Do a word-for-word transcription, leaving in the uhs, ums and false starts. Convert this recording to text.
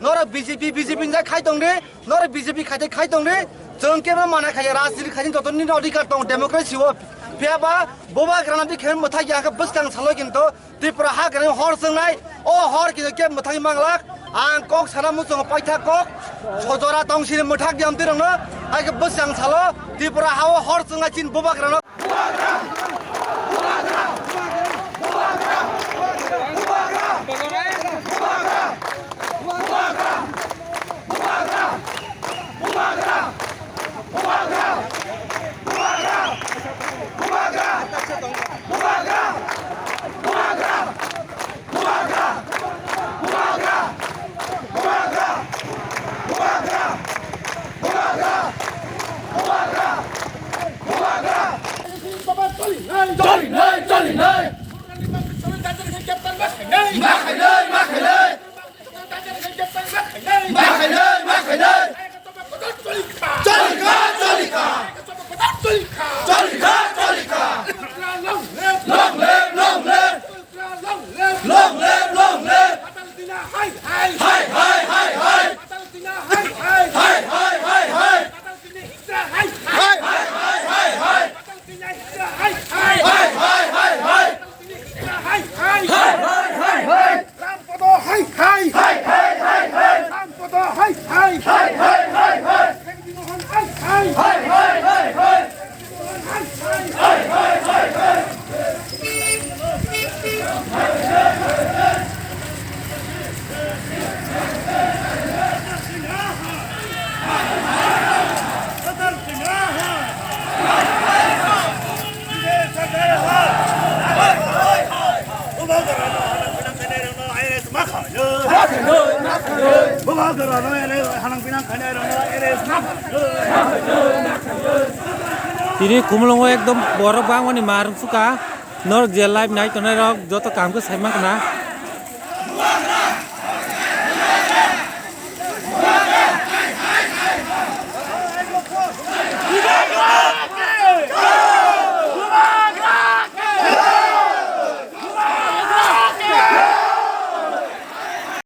Norok B J P, B J P ni jai khai tong di, norok B J P khai tei khai tong di. Chwng kebo mana khai ya, rajniti khai tei joto nini odhikar tong, democracy o. Phiya ba, boba grana di khe mwthak ya khe bwskang salo kinto Tripura ha grani hor chwngnai, o hor kinto khe mwthangwi manglak. Ang kok sana muchung paitha kok, sojora tong sini mwthak di amtwi rokno, hai khe bwskang salo Tripura ha o hor chwngnai chin boba grano. Choli nai, choli nai. Ma khailai, ma khailai. Ma khailai, ma khailai. Choli kha, choli kha. Choli kha, choli kha. Long live, long live. Long live, long live. Hai, hai, hai, hai. Hai, hai, hai, hai. Hai, hai, hai, hai. Hai, hai, hai, hai. Hai, hai, hai, hai. Ram Podo, hai, hai. Hai, hai, hai, hai. Ram Podo, hai, hai. Hai, hai, hai, hai. Khengjimohon, hai, hai. Hai, hai, hai, hai. Hai, hai. Hai, hai, hai, hai. Tini Khumulwngo ekdom borok bangmani mar wngsuka. Norok je live nai tongnai rok joto kaham khe sai mankha na.